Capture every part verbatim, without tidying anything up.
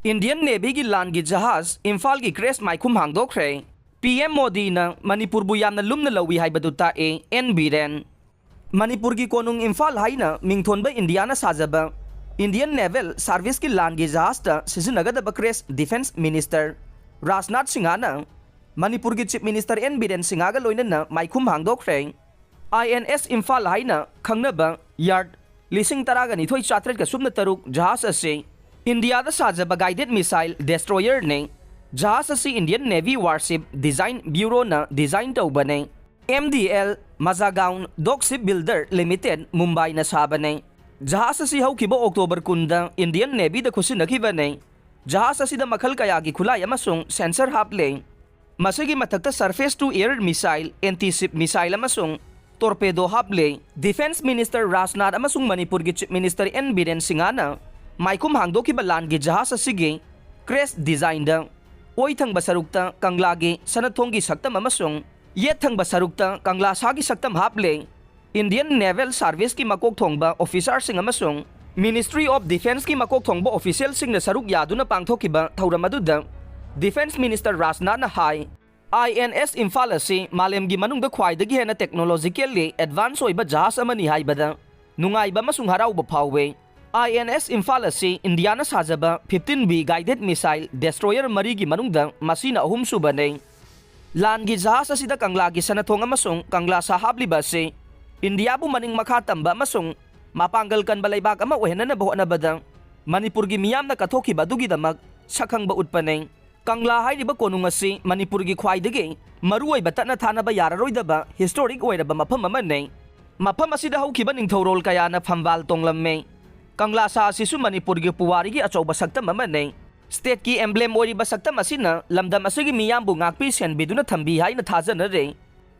Indian Navy-ꯒꯤ ꯂꯥꯟꯒꯤ ꯖꯍꯥꯖ ꯏꯝꯐꯥꯜꯒꯤ crash ꯃꯥꯏꯈꯨꯝ ꯍꯥꯡꯗꯣꯛꯈ꯭ꯔꯦ꯫ ꯄꯤ ꯑꯦꯝ ꯃꯣꯗꯤꯅ ꯃꯅꯤꯄꯨꯔꯕꯨ ꯌꯥꯝꯅ ꯂꯨꯝꯅ ꯂꯧꯏ ꯍꯥꯏꯕꯗꯨ ꯇꯥꯛꯑꯦ, ꯑꯦꯟ ꯕꯤꯔꯦꯟ꯫ ꯃꯅꯤꯄꯨꯔꯒꯤ ꯀꯣꯅꯨꯡ ꯏꯝꯐꯥꯜ ꯍꯥꯏꯅ ꯃꯤꯡꯊꯣꯟꯕ ꯏꯟꯗꯤꯌꯥꯅ ꯁꯥꯖꯕ Indian Naval Service-ꯀꯤ ꯂꯥꯟꯒꯤ ꯖꯍꯥꯖꯇ ꯁꯤꯖꯤꯟꯅꯒꯗꯕ crash Defence Minister ꯔꯥꯖꯅꯥꯊ ꯁꯤꯡꯍꯅ ꯃꯅꯤꯄꯨꯔꯒꯤ Chief Minister ꯑꯦꯟ ꯕꯤꯔꯦꯟ ꯁꯤꯡꯍꯒ ꯂꯣꯏꯅꯅ ꯃꯥꯏꯈꯨꯝ ꯍꯥꯡꯗꯣꯛꯈ꯭ꯔꯦ꯫ ꯑꯥꯏ ꯑꯦꯟ ꯑꯦꯁ ꯏꯝꯐꯥꯜ ꯍꯥꯏꯅ ꯈꯪꯅꯕ ꯌꯥꯔꯗ ꯂꯤꯁꯤꯡ ꯇꯔꯥꯒ ꯅꯤꯊꯣꯏ ꯆꯥꯇ꯭ꯔꯦꯠꯀ ꯁꯨꯞꯅ ꯇꯔꯨꯛ ꯖꯍꯥꯖ ꯑꯁꯤ ꯏꯟꯗꯤꯌꯥꯗ ꯁꯥꯖꯕ guided missile destroyer-ꯅꯤ꯫ ꯖꯍꯥꯖ ꯑꯁꯤ Indian Navy Warship Design Bureau-ꯅ design ꯇꯧꯕꯅꯤ꯫ M D L Mazagaon dock ship builder limited, ꯃꯨꯝꯕꯥꯏꯅ ꯁꯥꯕꯅꯤ꯫ ꯖꯍꯥꯖ ꯑꯁꯤ ꯍꯧꯈꯤꯕ ꯑꯣꯛꯇꯣꯕꯔ ꯀꯨꯟꯗ Indian Navy-ꯗ ꯈꯨꯠꯁꯤꯟꯅꯈꯤꯕꯅꯤ꯫ ꯖꯍꯥꯖ ꯑꯁꯤꯗ ꯃꯈꯜ ꯀꯌꯥꯒꯤ ꯈꯨꯠꯂꯥꯏ ꯑꯃꯁꯨꯡ sensor ꯍꯥꯞꯂꯦ꯫ ꯃꯁꯤꯒꯤ ꯃꯊꯛꯇ surface to air missile, anti-ship missile ꯑꯃꯁꯨꯡ torpedo ꯍꯥꯞꯂꯦ꯫ Defence Minister ꯔꯥꯖꯅꯥꯊ ꯑꯃꯁꯨꯡ ꯃꯅꯤꯄꯨꯔꯒꯤ Chief Minister ꯑꯦꯟ ꯕꯤꯔꯦꯟ ꯁꯤꯡꯍꯅ ꯃꯥꯏꯈꯨꯝ ꯍꯥꯡꯗꯣꯛꯈꯤꯕ ꯂꯥꯟꯒꯤ ꯖꯍꯥꯖ ꯑꯁꯤꯒꯤ crash design-ꯗ ꯑꯣꯏ ꯊꯪꯕ ꯁꯔꯨꯛꯇ ꯀꯪꯂꯥꯒꯤ ꯁꯅꯊꯣꯡꯒꯤ ꯁꯛꯇꯝ ꯑꯃꯁꯨꯡ ꯌꯦꯠ ꯊꯪꯕ ꯁꯔꯨꯛꯇ ꯀꯪꯂꯥ ꯁꯥꯒꯤ ꯁꯛꯇꯝ ꯍꯥꯞꯂꯦ꯫ Indian Naval Service-ꯀꯤ ꯃꯀꯣꯛ ꯊꯣꯡꯕ officer-ꯁꯤꯡ ꯑꯃꯁꯨꯡ Ministry of Defence-ꯀꯤ ꯃꯀꯣꯛ ꯊꯣꯡꯕ official-ꯁꯤꯡꯅ ꯁꯔꯨꯛ ꯌꯥꯗꯨꯅ ꯄꯥꯡꯊꯣꯛꯈꯤꯕ ꯊꯧꯔꯝ ꯑꯗꯨꯗ Defence Minister ꯔꯥꯖꯅꯥꯊꯅ ꯍꯥꯏ, ꯑꯥꯏ ꯑꯦꯟ ꯑꯦꯁ ꯏꯝꯐꯥꯜ ꯑꯁꯤ ꯃꯥꯂꯦꯝꯒꯤ ꯃꯅꯨꯡꯗ ꯈ꯭ꯋꯥꯏꯗꯒꯤ ꯍꯦꯟꯅ technologically advance ꯑꯣꯏꯕ ꯖꯍꯥꯖ ꯑꯃꯅꯤ ꯍꯥꯏꯕꯗ ꯅꯨꯡꯉꯥꯏꯕ ꯑꯃꯁꯨꯡ ꯍꯔꯥꯎꯕ ꯐꯥꯎꯏ꯫ ꯑꯥꯏ ꯑꯦꯟ ꯑꯦꯁ ꯏꯝꯐꯥꯜ ꯑꯁꯤ ꯏꯟꯗꯤꯌꯥꯅ ꯁꯥꯖꯕ fifteen B guided missile destroyer ꯃꯔꯤꯒꯤ ꯃꯅꯨꯡꯗ ꯃꯁꯤꯅ ꯑꯍꯨꯝꯁꯨꯕꯅꯤ꯫ ꯂꯥꯟꯒꯤ ꯖꯍꯥꯖ ꯑꯁꯤꯗ ꯀꯪꯂꯥꯒꯤ ꯁꯅꯊꯣꯡ ꯑꯃꯁꯨꯡ ꯀꯪꯂꯥ ꯁꯥ ꯍꯥꯞꯂꯤꯕ ꯑꯁꯤ ꯏꯟꯗꯤꯌꯥꯕꯨ ꯃꯅꯤꯡ ꯃꯈꯥ ꯇꯝꯕ ꯑꯃꯁꯨꯡ ꯃꯄꯥꯡꯒꯜ ꯀꯟꯕ ꯂꯩꯕꯥꯛ ꯑꯃ ꯑꯣꯏꯍꯟꯅꯅꯕ ꯍꯣꯠꯅꯕꯗ ꯃꯅꯤꯄꯨꯔꯒꯤ ꯃꯤꯌꯥꯝꯅ ꯀꯠꯊꯣꯛꯈꯤꯕ ꯑꯗꯨꯒꯤꯗꯃꯛ ꯁꯛꯈꯪꯕ ꯎꯠꯄꯅꯤ꯫ ꯀꯪꯂꯥ ꯍꯥꯏꯔꯤꯕ ꯀꯣꯅꯨꯡ ꯑꯁꯤ ꯃꯅꯤꯄꯨꯔꯒꯤ ꯈ꯭ꯋꯥꯏꯗꯒꯤ ꯃꯔꯨꯑꯣꯏꯕ ꯇꯠꯅ ꯊꯥꯅꯕ ꯌꯥꯔꯔꯣꯏꯗꯕ historic ꯑꯣꯏꯔꯕ ꯃꯐꯝ ꯑꯃꯅꯤ꯫ ꯃꯐꯝ ꯑꯁꯤꯗ ꯍꯧꯈꯤꯕ ꯅꯤꯡꯊꯧꯔꯣꯜ ꯀꯌꯥꯅ ꯐꯝꯕꯥꯜ ꯇꯣꯡꯂꯝꯃꯤ꯫ ꯀꯪꯂꯥ ꯁꯥ ꯑꯁꯤꯁꯨ ꯃꯅꯤꯄꯨꯔꯒꯤ ꯄꯨꯋꯥꯔꯤꯒꯤ ꯑꯆꯧꯕ ꯁꯛꯇꯝ ꯑꯃꯅꯤ꯫ State-ꯀꯤ emblem ꯑꯣꯏꯔꯤꯕ ꯁꯛꯇꯝ ꯑꯁꯤꯅ ꯂꯝꯗꯝ ꯑꯁꯤꯒꯤ ꯃꯤꯌꯥꯝꯕꯨ ꯉꯥꯛꯄꯤ ꯁꯦꯟꯕꯤꯗꯨꯅ ꯊꯝꯕꯤ ꯍꯥꯏꯅ ꯊꯥꯖꯅꯔꯤ꯫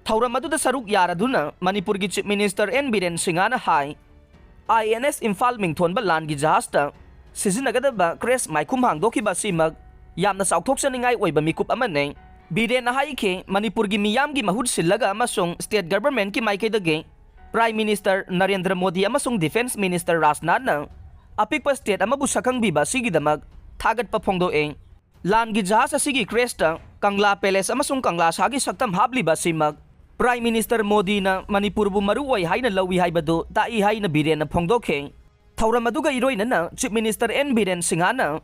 ꯊꯧꯔꯝ ꯑꯗꯨꯗ ꯁꯔꯨꯛ ꯌꯥꯔꯗꯨꯅ ꯃꯅꯤꯄꯨꯔꯒꯤ Chief Minister ꯑꯦꯟ ꯕꯤꯔꯦꯟ ꯁꯤꯡꯍꯅ ꯍꯥꯏ, ꯑꯥꯏ ꯑꯦꯟ ꯑꯦꯁ ꯏꯝꯐꯥꯜ ꯃꯤꯡꯊꯣꯟꯕ ꯂꯥꯟꯒꯤ ꯖꯍꯥꯖꯇ ꯁꯤꯖꯤꯟꯅꯒꯗꯕ crash ꯃꯥꯏꯈꯨꯝ ꯍꯥꯡꯗꯣꯛꯈꯤꯕ ꯑꯁꯤꯃꯛ ꯌꯥꯝꯅ ꯆꯥꯎꯊꯣꯛꯆꯅꯤꯡꯉꯥꯏ ꯑꯣꯏꯕ ꯃꯤꯀꯨꯞ ꯑꯃꯅꯤ꯫ ꯕꯤꯔꯦꯟꯅ ꯍꯥꯏꯈꯤ, ꯃꯅꯤꯄꯨꯔꯒꯤ ꯃꯤꯌꯥꯝꯒꯤ ꯃꯍꯨꯠ ꯁꯤꯜꯂꯒ ꯑꯃꯁꯨꯡ state government-ꯀꯤ ꯃꯥꯏꯀꯩꯗꯒꯤ Prime Minister ꯅꯔꯦꯟꯗ꯭ꯔ ꯃꯣꯗꯤ ꯑꯃꯁꯨꯡ Defence Minister ꯔꯥꯖꯅꯥꯊꯅ ꯑꯄꯤꯛꯄ state ꯑꯃꯕꯨ ꯁꯛꯈꯪꯕꯤꯕ ꯑꯁꯤꯒꯤꯗꯃꯛ ꯊꯥꯒꯠꯄ ꯐꯣꯡꯗꯣꯛꯑꯦ꯫ ꯂꯥꯟꯒꯤ ꯖꯍꯥꯖ ꯑꯁꯤꯒꯤ ꯀ꯭ꯔꯦꯁꯇ ꯀꯪꯂꯥ ꯄꯦꯂꯦꯁ ꯑꯃꯁꯨꯡ ꯀꯪꯂꯥ ꯁꯥꯒꯤ ꯁꯛꯇꯝ ꯍꯥꯞꯂꯤꯕ ꯑꯁꯤꯃꯛ ꯄ꯭ꯔꯥꯏꯝ ꯃꯤꯅꯤꯁꯇꯔ ꯃꯣꯗꯤꯅ ꯃꯅꯤꯄꯨꯔꯕꯨ ꯃꯔꯨ ꯑꯣꯏ ꯍꯥꯏꯅ ꯂꯧꯏ ꯍꯥꯏꯕꯗꯨ ꯇꯥꯛꯏ ꯍꯥꯏꯅ ꯕꯤꯔꯦꯟꯅ ꯐꯣꯡꯗꯣꯛꯈꯤ꯫ ꯊꯧꯔꯝ ꯑꯗꯨꯒ ꯏꯔꯣꯏꯅꯅ ꯆꯤꯐ ꯃꯤꯅꯤꯁꯇꯔ ꯑꯦꯟ ꯕꯤꯔꯦꯟ ꯁꯤꯡꯍꯅ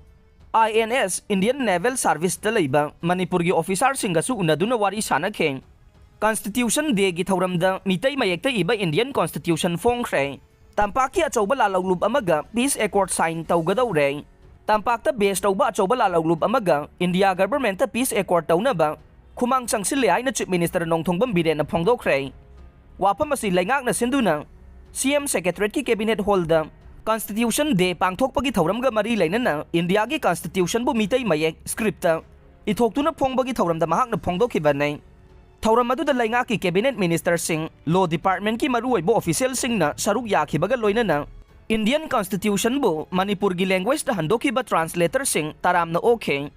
ꯑꯥꯏ ꯑꯦꯟ ꯑꯦꯁ, ꯏꯟꯗꯤꯌꯟ ꯅꯦꯚꯦꯜ ꯁꯥꯔꯚꯤꯁꯇ ꯂꯩꯕ ꯃꯅꯤꯄꯨꯔꯒꯤ ꯑꯣꯐꯤꯁꯥꯔꯁꯤꯡꯒꯁꯨ ꯎꯅꯗꯨꯅ ꯋꯥꯔꯤ ꯁꯥꯅꯈꯤ꯫ ꯀꯟꯁꯇꯤꯇ꯭ꯌꯨꯁꯟ ꯗꯦꯒꯤ ꯊꯧꯔꯝꯗ ꯃꯤꯇꯩ ꯃꯌꯦꯛꯇ ꯏꯕ ꯏꯟꯗꯤꯌꯟ ꯀꯣꯟꯁꯇꯤꯇ꯭ꯌꯨꯁꯟ ꯐꯣꯡꯈ꯭ꯔꯦ꯫ ꯇꯝꯄꯥꯛꯀꯤ ꯑꯆꯧꯕ ꯂꯥꯜꯍꯧꯂꯨꯞ ꯑꯃꯒ ꯄꯤꯁ ꯑꯦꯀꯣꯔꯗ ꯁꯥꯏꯟ ꯇꯧꯒꯗꯧꯔꯦ꯫ ꯇꯝꯄꯥꯛꯇ ꯕꯦꯁ ꯇꯧꯕ ꯑꯆꯧꯕ ꯂꯥꯜꯍꯧꯂꯨꯞ ꯑꯃꯒ ꯏꯟꯗꯤꯌꯥ ꯒꯚꯔꯟꯃꯦꯟꯠꯇ ꯄꯤꯁ ꯑꯦꯀꯣꯔꯗ ꯇꯧꯅꯕ ꯈꯨꯃꯥꯡ ꯆꯪꯁꯤꯜꯂꯦ ꯍꯥꯏꯅ ꯆꯤꯐ ꯃꯤꯅꯤꯁꯇꯔ ꯅꯣꯡꯊꯣꯝꯕꯝ ꯕꯤꯔꯦꯟꯅ ꯐꯣꯡꯗꯣꯛꯈ꯭ꯔꯦ꯫ ꯋꯥꯐꯝ ꯑꯁꯤ ꯂꯩꯉꯥꯛꯅ ꯁꯤꯟꯗꯨꯅ ꯁꯤ ꯑꯦꯝ ꯁꯦꯀ꯭ꯔꯦꯇꯔꯤꯌꯦꯠꯀꯤ ꯀꯦꯕꯤꯅꯦꯠ ꯍꯣꯜꯗ ꯀꯟꯁꯇꯤꯇ꯭ꯌꯨꯁꯟ ꯗꯦ ꯄꯥꯡꯊꯣꯛꯄꯒꯤ ꯊꯧꯔꯝꯒ ꯃꯔꯤ ꯂꯩꯅꯅ ꯏꯟꯗꯤꯌꯥꯒꯤ ꯀꯟꯁꯇꯤꯇ꯭ꯌꯨꯁꯟꯕꯨ ꯃꯤꯇꯩ ꯃꯌꯦꯛ ꯁ꯭ꯀ꯭ꯔꯤꯞꯇ ꯏꯊꯣꯛꯇꯨꯅ ꯐꯣꯡꯕꯒꯤ ꯊꯧꯔꯝꯗ ꯃꯍꯥꯛꯅ ꯐꯣꯡꯗꯣꯛꯈꯤꯕꯅꯤ꯫ ꯊꯧꯔꯝ ꯑꯗꯨꯗ ꯂꯩꯉꯥꯛꯀꯤ ꯀꯦꯕꯤꯅꯦꯠ ꯃꯤꯅꯤꯁꯇꯔꯁꯤꯡ, ꯂꯣ ꯗꯤꯄꯥꯔꯠꯃꯦꯟꯠꯀꯤ ꯃꯔꯨꯑꯣꯏꯕ ꯑꯣꯐꯤꯁꯤꯌꯦꯜꯁꯤꯡꯅ ꯁꯔꯨꯛ ꯌꯥꯈꯤꯕꯒ ꯂꯣꯏꯅꯅ ꯏꯟꯗꯤꯌꯟ ꯀꯟꯁꯇꯤꯇ꯭ꯌꯨꯁꯟꯕꯨ ꯃꯅꯤꯄꯨꯔꯒꯤ ꯂꯦꯡꯒ꯭ꯋꯦꯖꯇ ꯍꯟꯗꯣꯛꯈꯤꯕ ꯇ꯭ꯔꯥꯟꯁꯂꯦꯇꯔꯁꯤꯡ ꯇꯔꯥꯝꯅ ꯑꯣꯛꯈꯤ꯫